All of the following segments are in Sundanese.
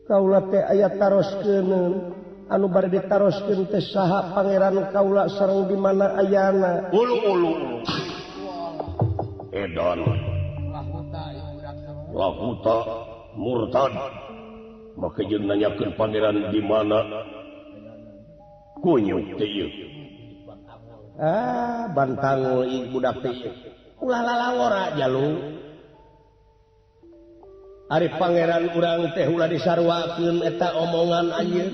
Kaula teh aya taroskeun anu bari ditaroskeun teh saha pangeran kaula sareng di mana ayana. Ulu-ulu. Edan. Lahuta murtad. Make jeung nanyakeun pangeran di mana? Kunyuk teh ieu. Ah, bantangul ieu budak teh ieu. Ulah lalawora jalu. Ari pangeran urang teh ulah disarwakeun eta omongan anjeun.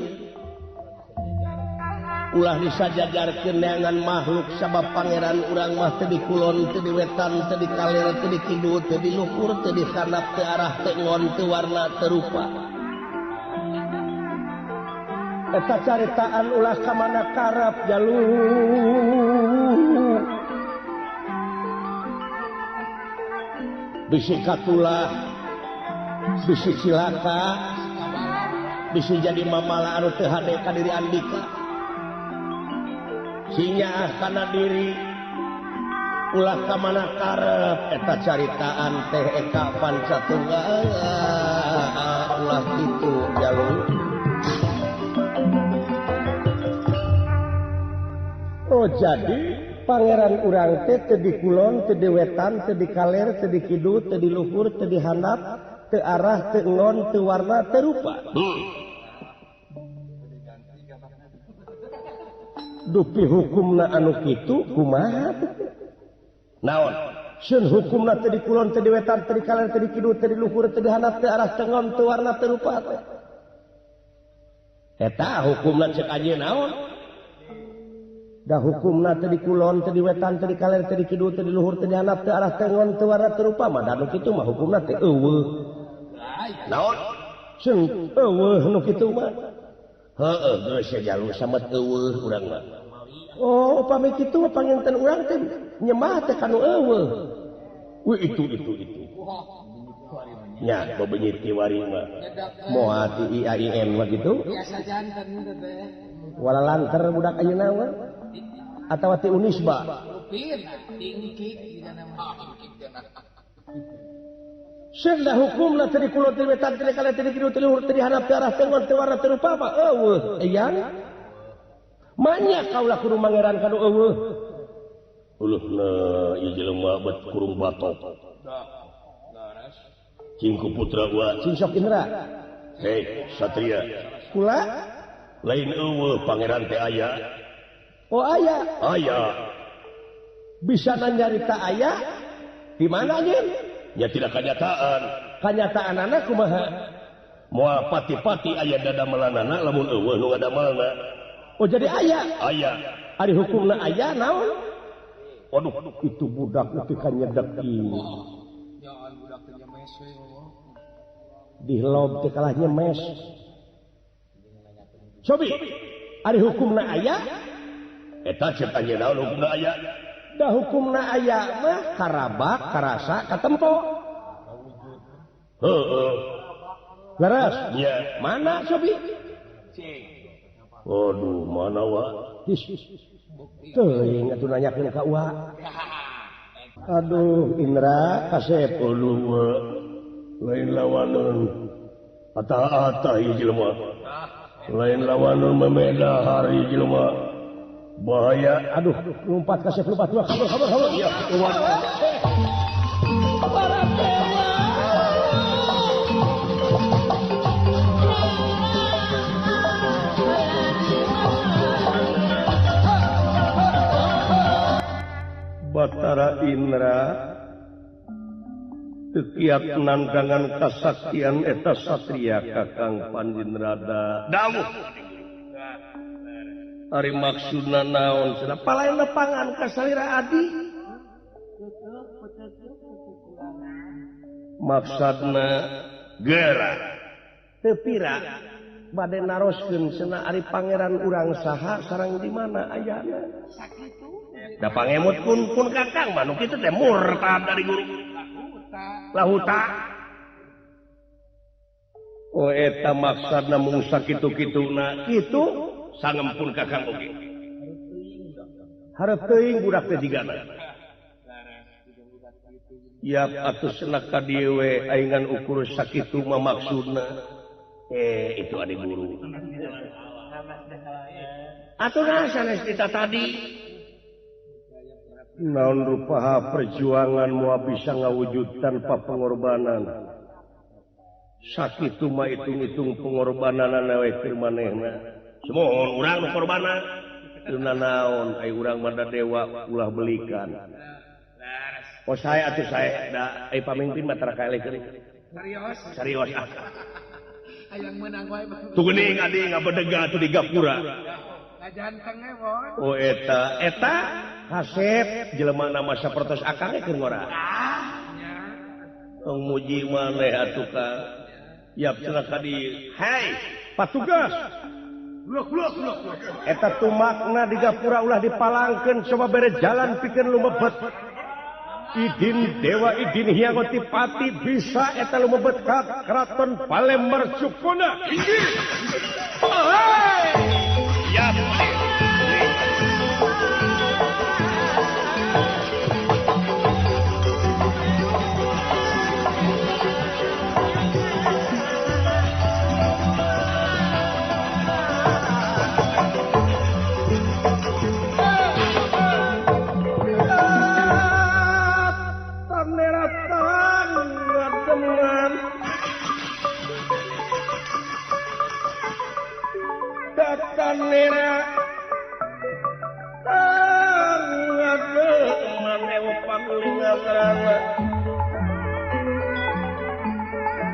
Ulah disajajarkeun neangan makhluk sabab pangeran urang mah teu di kulon, teu di wetan, teu di kaler, teu di kidul, teu di luhur, teu di handap, teu arah, teu ngon, teu warna, teu rupa. Eta caritaan ulah ka mana karep jalu. Bisi katulah, bisi cilaka, bisi jadi mamala anu teu hade ka diri andika. Sinyaah kana diri ulah ka mana karep eta caritaan teh eka pancatunggal ulah kitu jalu. Oh jadi pangeran urang teh teu di kulon, teu di wetan, teu di kaler, teu di kidul, teu di luhur, teu di handap, teu arah, teu ngon, teu warna, teu rupa. Dupi hukumna anu kitu kumaha teh? Naon? Seun hukumna teu di kulon, teu di wetan, teu di kaler, teu di kidul, teu di luhur, teu di handap, teu arah, teu ngon, teu warna, teu rupa teh. Eta hukumna ceuk anjeun naon? Da hukumna teu di kulon, teu di wetan, teu di kaler, teu di kidul, teu di luhur, teu di handap, teu arah, teu ngon, teu warna, teu rupa mah da nu kitu mah hukumna teh eueuh. Naon? Seun eueuh nu kitu mah. Heueuh geus jalur samet eueuh urang mah. Oh, upami kitu mah panginten urang teh nyembah teh ka nu eueuh. Wih itu. Nya bebenyit kiwari mah. Moal ti IAIN mah kitu. Wala lanter budak ayeuna mah. Atawa ti Unisba. Seun da hukumna teu di kulon, teu di wetan, teu di kaler, teu di kidul, teu di luhur, teu di handap, teu arah, teu ngon, teu warna, teu rupa mah eueuh. Eyang manya kaula kudu mangeran ka nu eueuh. Uluhna ieu jelema bet kurung batok. Cingku putra wa cing sok Indra. Hei satria. Kula lain eueuh pangeran teh aya. Oh aya. Aya. Bisa nyarita aya di mana anjeun? Ya tidak kenyataan. Kenyataan anak kumaha? Moal pati-pati aya dadamelanana lamun eueuh nu ngadamelna. Oh jadi aya. Aya. Ari hukumna aya naon? Waduh, itu budak itu kan nyedek ieu. Dilob teh kalah nyemes. Cobi, ari hukumna aya? Eta ceuk anjeun naon hukumna aya? Da hukumna aya mah karabak, karasa, katempo. Heeh. Leres? Nya. Mana Sobi? Aduh, mana wa? Teuing atuh nanyakeun ka uwa. Aduh, Indra kasep aduh wa. Lain lawaneun. Ata-ata ieu jelema. Lain lawaneun memeda hari jelema. Bahaya. Aduh, lompat kasep lompat dua kabur kabur kabur. Iya, keluar. Para dewa. Batara Indra teu nandangan kasaktian eta satria Kakang Panjinrada. Dawuh. Ari maksudna naon cenah palain lepangan ka salira adi. Maksudna geura teu pira bade naroskeun cenah ari pangeran urang saha sareng di mana ayana. Da pangemut pun Kakang mah nu kitu teh murtad dari guru. Lahuta. Oh eta maksudna mung sakitu-kituna kitu sangempun Kakang oge. Hareup teuing budak teh jigana. Yap atuh cenah ka dieu we aingan ukur sakitu mah maksudna. Itu adik guru. Atuh nah sanes kita tadi. Naon rupaha perjuangan moal bisa ngawujud tanpa pengorbanan. Sakitu mah hitung-hitung pengorbananana we keur manehna. Sumuhun urang nu korbanan. Teu nanaon ai urang mah da dewa ulah belikan. Oh saya atuh saya da ai pamimpin mah tara kaelekeun. Serius. Serius ah. Hayang meunang wae. Tuh geuning adi ngabedega atuh di gapura. Ngajanteng we mon. Oh eta eta hasep jelema nama sapertos akang keur ngora. Ah nya. Tong muji maneh atuh ka. Yap cenah ka dieu. Hei, patugas. Eta tumakna di gapura ulah dipalangkeun coba bere jalan pikeun lumebet. Idin dewa idin Hyang Otipati bisa eta lumebet ka Keraton Palembang Sukuna. Inggih. Yap. Tanera tangademan ewu pakulingan rana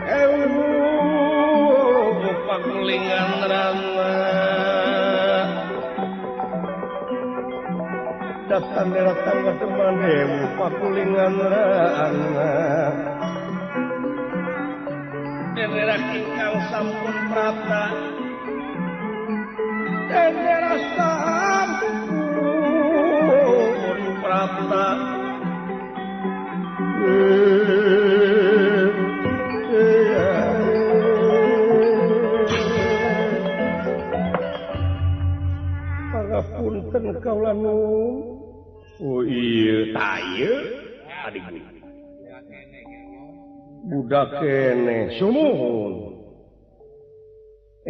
ewu pakulingan rana datanera tangademan ewu pakulingan rana denera ingkang sampun prapta Denera sampun prapta Pangapunten kaula nu. Oh iya tah ieu adik guru. Budak keneh sumuhun.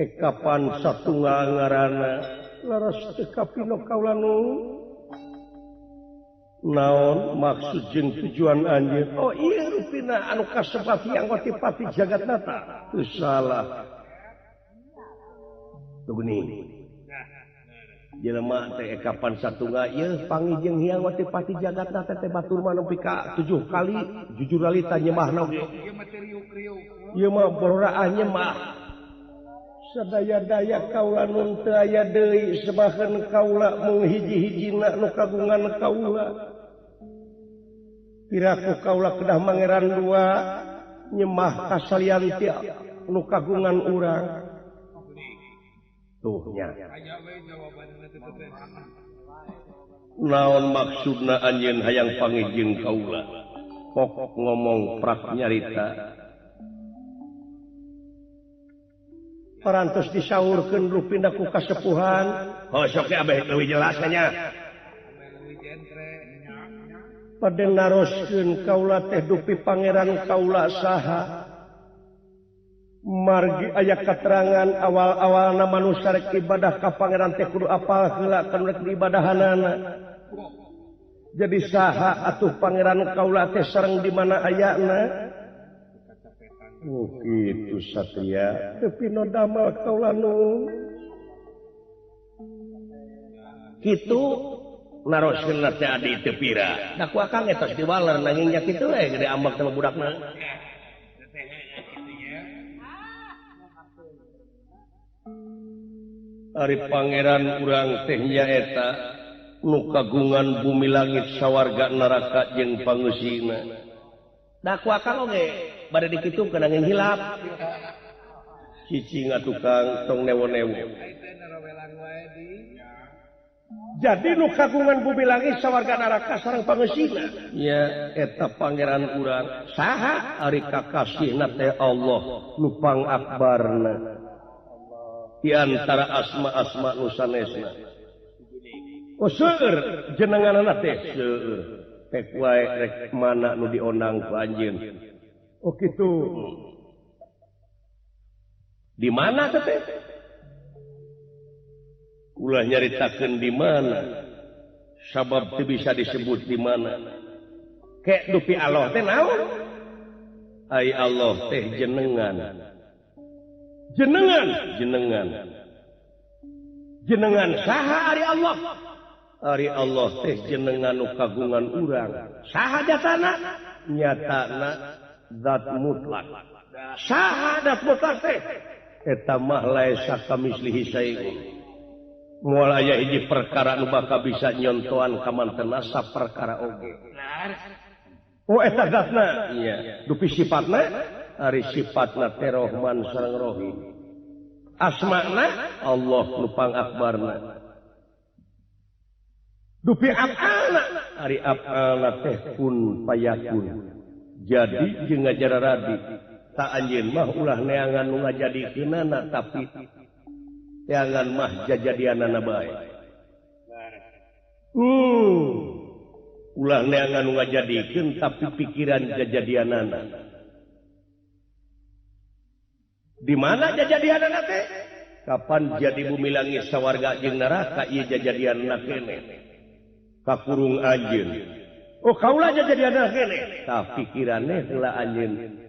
Kapan satunggal ngaranna laras teu kapino kaula nu. Naon maksud jeung tujuan anjeun? Oh iya rupina anu kasebat Hyang Otipati Jagatnata. Teu salah. Tuh geuning. Jelema teh kapan satunggal ieu panggih jeung Hyang Otipati Jagatnata teh batur mah nepi ka 7 kali jujur alita nyembahna oge. Ieu mah bororaah nyembah. Sadaya-daya kaula nun teu aya deui sebaheun kaula mung hiji-hijina nu kagungan kaula. Piraku kaula kedah mangeran dua nyemah kasalian ti nu kagungan urang. Tuh nya. Naon maksudna anjeun hayang panggih jeung kaula? Pokok ngomong prak nyarita. Parantos disaurkeun rupina ku kasepuhan. Oh sok abeh leuwih jelas nya. Pada naroskeun kaula teh dupi pangeran kaula saha. Margi aya katerangan awal-awalna manusia rek ibadah ka pangeran teh kudu apal heula kan rek diibadahanana. Jadi saha atuh pangeran kaula teh sareng di mana ayana? Oh gitu satria tapi no damel kaula nu kitu naroskeun teh adi teu pira da ku akang eta diwaler nanging nya kitu we gede ambek sama budakna. Ari pangeran urang teh nyaeta nu kagungan bumi langit sawarga neraka jeung pangeusina. Da ku akang oge bade dikitungkeun nanging hilap. Cicing atuh Kang tong newo-newo. Jadi nu kagungan bumi langit sawarga neraka sareng pangeusina. Nya eta pangeran urang saha ari kakasihna teh Allah nu pangakbarna. Di antara asma-asma nu sanesna. Oh seueur jenenganna teh seueur. Pek wae rek mana nu diondang ku anjeun. Oh kitu. Di mana teh? Ulah nyaritakeun di mana. Sabab teu bisa disebut di mana. Kek dupi Allah teh naon? Ai Allah teh jenengan. Jenengan, jenengan. Jenengan saha ari Allah? Ari Allah teh jenengan nu kagungan urang. Saha jatana? Nyatana zat mutlak. Saha zat mutlak teh? Eta mah laisa kamislihi syai'un. Moal aya hiji perkara nu bakal bisa nyontoan ka mantena saperkara oge. Oh eta zatna? Iya. Dupi sifatna? Ari sifatna teh Rahman sareng Rahim. Asmana Allah nu pangakbarna. Dupi af'alna? Ari af'alna teh kun payakun. Jadi jeung ngajararadi. Tak anjeun mah ulah neangan nu ngajadikeunana tapi neangan mah jajadianana bae. Ulah neangan nu ngajadikeun tapi pikiran jajadianana. Di mana jajadianana teh? Kapan jadi bumi langit sawarga jeung neraka ieu jajadianana keneh. Kakurung anjeun. Oh kaula jajadianana keneh. Tah pikiranne heula anjeun.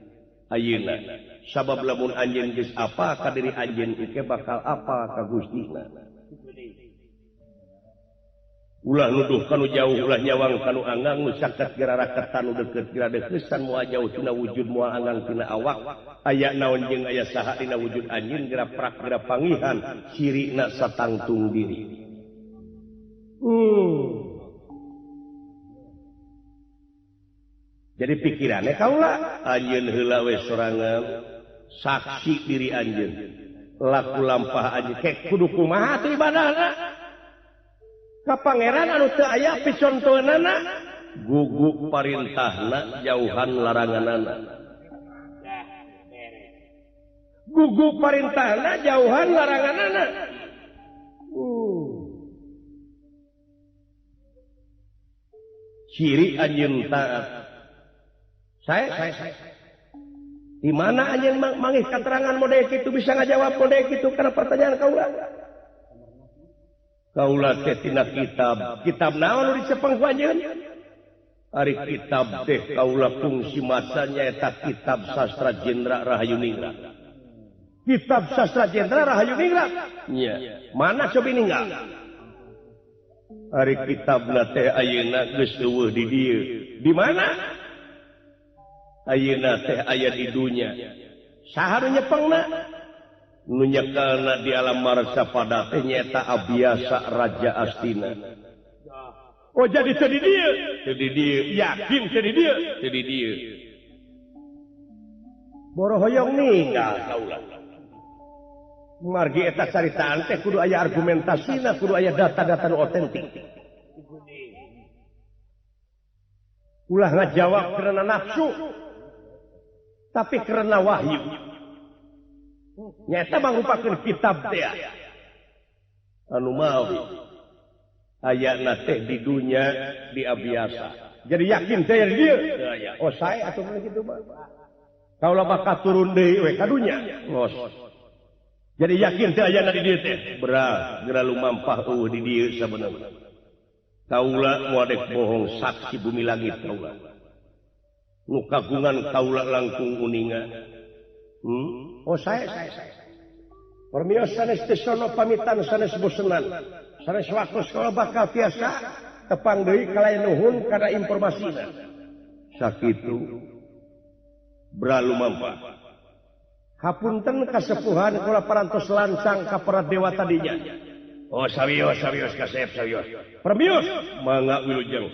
Ayeuna sabab lamun anjeun geus apa ka diri anjeun ieu bakal apa ka Gustina. Ulah nuduh kanu jauh ulah nyawang kanu anggang nu caket geura raketan nu deukeut geura deukeusan moal jauh tina wujud moal anggang tina awak aya naon jeung aya saha dina wujud anjeun geura prak geura pangihan cirina satangtung diri. Jadi pikirannya kaula anjeun heula we sorangan saksi diri anjeun laku lampah anjeun kek kudu kumaha teh ibadahna ka pangeran anu teu aya picontoeunana gugu parintahna jauhan laranganana gugu parintahna jauhan laranganana. Ciri anjeun taat. Saya. Di mana anjeun mangih keterangan model kitu bisa ngajawab model kitu karena pertanyaan kaula. Kaula teh tina kitab. Kitab naon nu dicepeng ku anjeun? Ari kitab teh kaula fungsi masanya eta kitab sastra Jendra Rahayu Ningrat. Kitab sastra Jendra Rahayu Ningrat. Nya. Mana cobi ninggal? Ari kitabna teh ayeuna geus eueuh di dieu. Di mana? Ayeuna teh aya di dunya. Saha nu nyepengna? Nu nyekelna di alam marsapada teh nyaeta Abiasa Raja Astina. Oh jadi teu di dieu? Teu di dieu. Yakin teu di dieu? Teu di dieu. Boro hoyong ninggal kaula. Margi eta caritaan teh kudu aya argumentasina, kudu aya data-data nu otentik. Ulah ngajawab karena nafsu, tapi karena wahyu. Nyata mangrupakeun kitab teh anu mawi ayana teh di dunya di abiasa. Jadi yakin teh di dieu. Oh sae atuh mun kitu mah. Kaula bakal turun deui we ka dunya. Los. Jadi yakin teh ayana di dieu teh. Berat geura lumampah eueuh di dieu sabenerna. Kaula moal dek bohong saksi bumi langit kaula. Nu kagungan kaula langkung uninga. Oh saya. Permios sanes teu sono pamitan sanes bosenan. Sanes waktu sekolah bakal tiasa tepang deui kalayan nuhun kana informasina. Sakitu beralu mampah. Hapunten kasepuhan kula parantos lancang ka para dewa tadinya. Oh sawios sawios kasep sawios. Permios mangga wilujeng.